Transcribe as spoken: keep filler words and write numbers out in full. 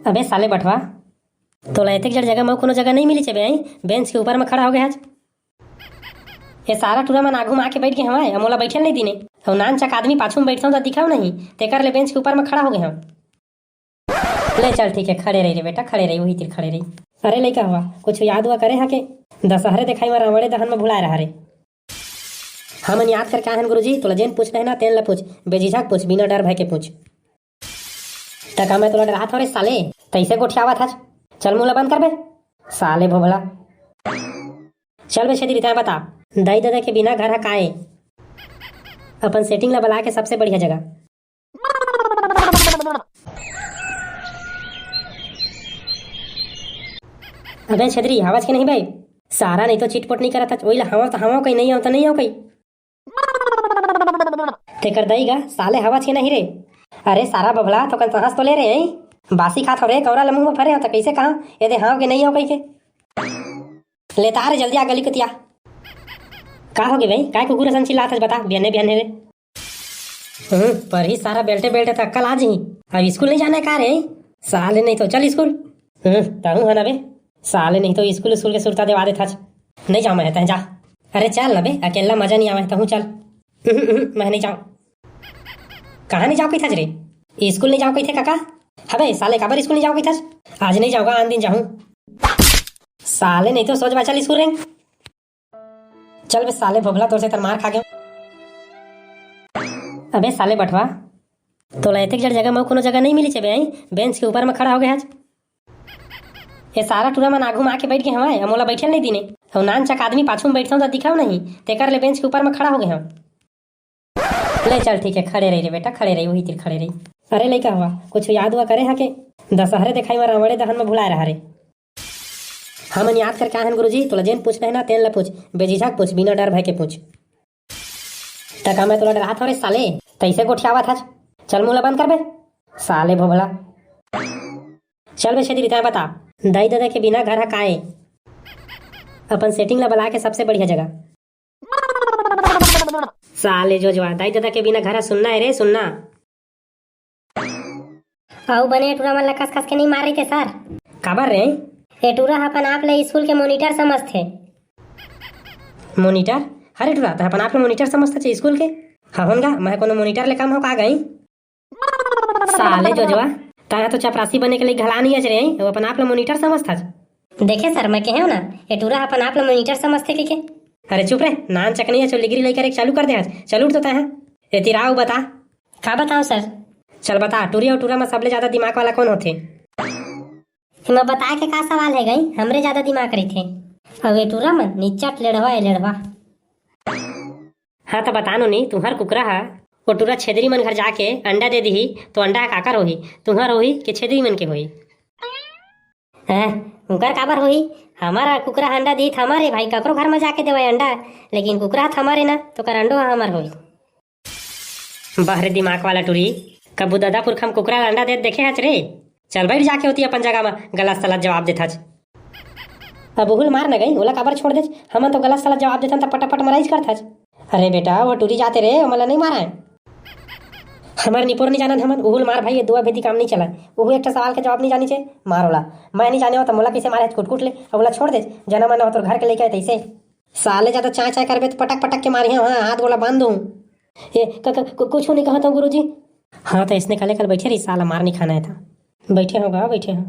अबे साले बठवा, तोला एतेक जड़ जगह म कोनो जगह नहीं मिली चबे आई, बेंच के ऊपर म खड़ा हो गए आज। ये सारा टूरा मन आगू म आके बैठ गए हवय, अउ मोला बैठे नहीं दिने। अउ नान चक आदमी पाछू म बैठता हूँ त दिखाओ नहीं, तेकर ले बेंच के ऊपर म खड़ा हो गए हवं। ले चल ठीक है, खड़े रही रे बेटा, खड़े रही, वही तीर खड़े रही। अरे लइका हवा, कुछ याद हुआ करे हा के? दशहरे देखाई म रावणे दहन म भुलाए रहा रे। हमन याद करके आए हन गुरुजी, तोला जेन पूछना है ना तेन ला पूछ, बेझिझक पूछ, बिना डर भय के पूछ। त का मैं तोला डरात हव रे साले? तइसे गोठियावत हच। चल मुंह ला बंद कर बे। साले भोभला। चल बे छेदी, तैं बता, दाई ददा के बिना घर ह का ए? अपन सेटिंग ला बला के सबसे बढ़िया जगह। अबे छेदरी, हवच के नहीं बे? सारा नहीं तो चिटपोट नहीं करत हच, ओइला हवं त हवं कही, नहीं हवं त नहीं हवं कही। तेकर दई गा, साले हवच के नहीं रे? अरे सारा बभला, तो कन सांस तो ले रे, हैं? बासी खात हो रे, कौरा ल मुंह में भरे हो त कैसे कहा, ये दे हाव के नहीं हो कही के? लेता रे, जल्दी आ गली कतिया। का हो गे भाई, काय कुकुर असन चिल्लात हस बता, बिहने बिहने रे? हम्म, पर ही सारा बेल्टे बेल्टे त अक्कल आ जही। अब स्कूल नहीं जाना है का रे? साले नहीं तो चल स्कूल। हम्म, तहूं है ना बे। साले नहीं तो स्कूल स्कूल के सुरता देवा देथच। नहीं जाऊं मैं, तहं जा। अरे चल ना बे, अकेला मजा नहीं आवे, तहूं चल। हम्म, हम्म, मैं नहीं जाऊं। कहाँ नहीं जाओ कही थच रे? स्कूल नहीं जाओ कही थे काका। हबे साले, काबर स्कूल नहीं जाओ कही थच? आज नहीं जाऊंगा, आन दिन जाऊं। साले नहीं तो सोच बा, चल स्कूल रे। चल बे साले भोभला, तोर से तर मार खा गयो। अबे साले बठवा, तोला एतेक जड़ जगह म कोनो जगह नहीं मिली चबे आई, बेंच के ऊपर म खड़ा हो गए आज। ये सारा टूरा मन आगू म आके बैठ गए हवय, अउ मोला बैठे नहीं दिने। अउ नान चक आदमी पाछू म बैठता हूँ त दिखाओ नहीं, तेकर ले बेंच के ऊपर म खड़ा हो गए हवं। ले चल ठीक है, खड़े रही रे बेटा, खड़े रही, वही तीर खड़े रही। अरे लइका हवा, कुछ याद हुआ करे हा के? दशहरे देखाई म रावणे दहन म भुलाए रहा रे। हमन याद करके आए हन गुरुजी, तोला जेन पूछना है ना तेन ला पूछ, बेझिझक पूछ, बिना डर भय के पूछ। त का मैं तोला डरात हव रे साले? तइसे गोठियावत हच। चल मुंह ला बंद कर बे। साले भोभला। चल बे छेदी, तैं बता, दाई ददा के बिना घर ह का ए? अपन सेटिंग ला बला के सबसे बढ़िया जगह। साले जोजवा, दाई ददा के बिना घर ह सुन्ना है रे, सुन्ना। अउ बने ए टूरा मन ला कस कस के नहीं मार रही थे सर। काबर रे? ए टूरा ह अपन आप ले स्कूल के मोनिटर समझथे। मोनिटर? अरे टूरा, तैं अपन आप ले मोनिटर समझथच स्कूल के? हवन गा, मैं कोनो मोनिटर ले कम हो का गई? साले जोजवा, तैं तो चपरासी बने के लिए घला नहीं अच रे, वो अपन आप ले मोनिटर समझथच। देखे सर, मैं कहे हूँ ना, ए टूरा अपन आप ले मोनिटर समझथे कहिके। अरे चुप रे, नान चकनिया चो लिगरी लइका रे, चालू कर दे आज। चल उठ तो तैं। ए तिराव बता। का बताओ सर? चल बता, टूरी अउ टूरा म सबले ज्यादा दिमाग वाला कौन होथे? एमा बताए के का सवाल है गई? हमरे ज्यादा दिमाग रहिथे। अउ ए टूरा मन निच्चट लेढ़वा ए लेढ़वा। हाँ त बता नोनी, तुहर कुकरा ह ओ टूरा छेदरी मन घर जाके अंडा दे दिही, तो अंडा ह काकर होही? तुहर होही के छेदरी मन के होही? हैं, उंकर काबर होही? हमर कुकरा अंडा दिही त हमर हे भाई, ककरो घर म जाके देवय अंडा, लेकिन कुकरा ह त हमर हे ना, तो ओकर अंडो ह हमर होही। बहरे दिमाग वाला टूरी, कभू ददा पुरखा म कुकरा ल अंडा देत देखे हच रे? चल बैठ जाके होती अपन जगह म, गलत सलत जवाब देथच। अब उहुल मार न गई, ओला काबर छोड़ देच? हमन तो गलत सलत जवाब देथन त पटापट मराइच करथच। अरे बेटा, वो टूरी जाते रे, ओमन ला नहीं मारय। हमर निपोर नहीं जानन हमन, उहुल मार भाई, ये दुआ भेदी काम नहीं चलय। उहू एक ठा सवाल के जवाब नहीं जानी छे, मार ओला। मैं नहीं जाने हो त मोला कैसे मारे हच कुटकुट ले, अब ओला छोड़ देच, जना मन हो तोर घर के लइका हे तैसे। साले ज्यादा चाय चाय करबे त पटक पटक के मारिहूं, हाँ, हाथ गोला बांध दूं। ए, क-, क-, कु-, कुछू नहीं कहत हूँ गुरुजी। हाँ, त इसने काले कल बैठे रही, साला मार नहीं खाना है था। बैठे हो गा, बैठे हो।